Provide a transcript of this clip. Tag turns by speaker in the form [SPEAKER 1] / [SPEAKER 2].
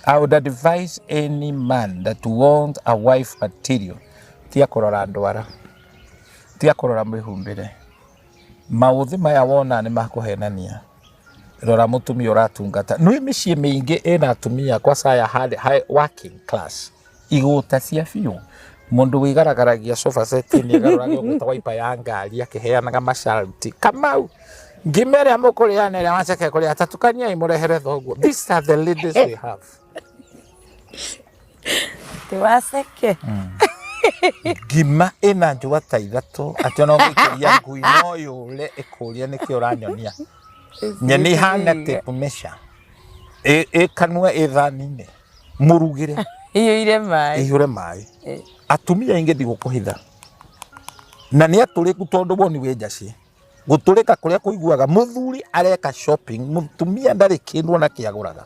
[SPEAKER 1] I would advise any man that want a wife material tiga kũrora ndwara, tiga kũrora mĩhumbĩre. Maũthĩ maya wona nĩ makũhenania. Rora mũtumia ũratungata. Nĩ mĩciĩ mĩingĩ ĩna atumia kwanza ya high working class igũta cia biũ. Mũndũ wĩgaragaragia sofa set-inĩ agarũrage ũguo ta waipa ya ngari akĩheanaga masharti. Kamau, ngima ĩrĩa mũkũrĩa na ĩrĩa waceke kũrĩa tatukaniai mũrehere thoguo. These are the ladies we have.
[SPEAKER 2] Ti waceke.
[SPEAKER 1] Ngima ĩna njũa ta ithatũ atĩ ona ũngĩikĩria ngui no yũre ĩkũrie nĩkĩ ũranyonia. Nyeni ihana tape measure. Ĩ kanua ĩ thani-inĩ. Mũrugĩre.
[SPEAKER 2] Iyũire maĩ.
[SPEAKER 1] Iyũre maĩ. Atumia aingĩ ndigũkũhitha. Na nĩ atũrĩku tondũ woni wĩ njacĩ. Gũtũrĩka kũrĩa kũiguaga mũthuri areka shopping, mũtumia ndarĩ kĩndũ ona kĩagũraga.